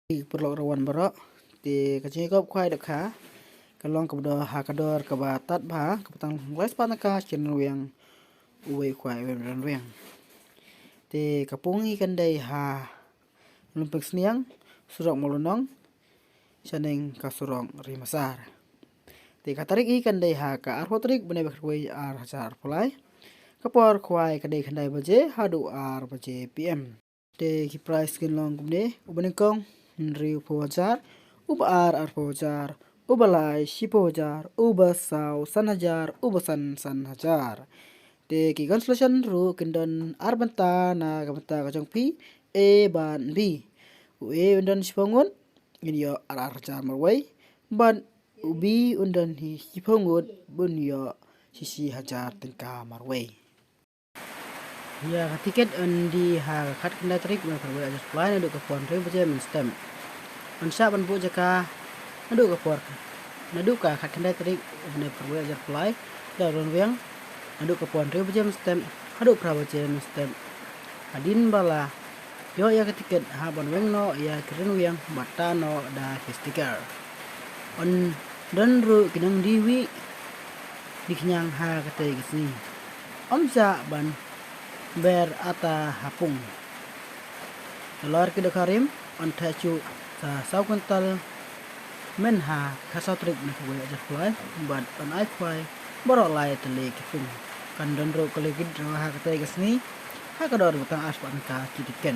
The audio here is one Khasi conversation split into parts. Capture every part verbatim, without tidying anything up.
Ki paralok rawan baroh, te ka jingïakop khwai da kha ka long kaba don ha ka dor kaba tad bha, kaba tang lai spah tyngka shi ryngwiang uwei u khwai, uwei u ryngwiang. Te ka pung i kan dei ha Lumpeng Sniang, surok Mawlynnong, shaneng ka surok Rimasar. Te ka tarik i kan dei ha ka arphew tarik bnai ba khatwei ar hajar arphew lai. Ka por khwai ka dei khyndai baje haduh ar baje P M. Te ki prize kin long kumne: uba nyngkong hynriewphew hajar, uba ar arphew hajar, uba lai shiphew hajar, uba saw san hajar, uba san san hajar. Te ki consolation ruh kin don ar bynta na ka bynta ka jong phi, A bad B. U A un don shiphew ngut, un ïoh ar ar hajar marwei, bad u B un don hi shiphew ngut, bun ïoh shi shi hajar tyngka marwei. Ïa ka tiket yn die ha ka khatkhyndai tarik bnai khatwei ar hajar arphew lai naduh ka por hynriew baje mynstep. Yn shah ban buh jaka naduh ka por, naduh ka khatkhyndai tarik bnai khatwei ar hajar arphew lai da u ryngwiang, naduh ka por hynriew baje mynstep haduh phra baje mynstep. Hadien ba la ïoh ïa ka tiket, hap ban weng noh ïa ki ryngwiang bad tah noh da ki sticker. Yn don ruh ki nongdie wih die khñiang ha katei ka sngi. Ym shah ban ber ata ha pung. Nalor ki dohkha rim yn theh shuh sa saw kwintal mynha ka saw tarik bnai khatwei ar hajar arphew lai, bad yn ai khwai baroh lai tylli ki pung. Kan don ruh ka lucky draw ha katei ka sngi ha ka dor ba tang ar spah tyngka ki tiket.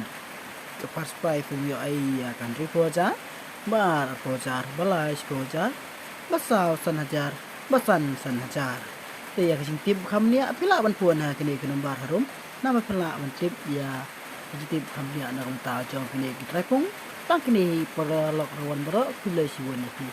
Ka first prize kan ïoh ei ïa ka hynriewphew hajar, ba ar arphew hajar, ba lai shiphew hajar, ba saw san hajar, ba san san hajar. Te ïa ka jingtip kham bniah phi lah ban phone ha kine ki number harum, namar phi lah ban tip ïa ka jingtip kham bniah na ka bynta jong kine ki trai pung. Tang kine hi paralok rawan baroh, khublei shibun ïa phi.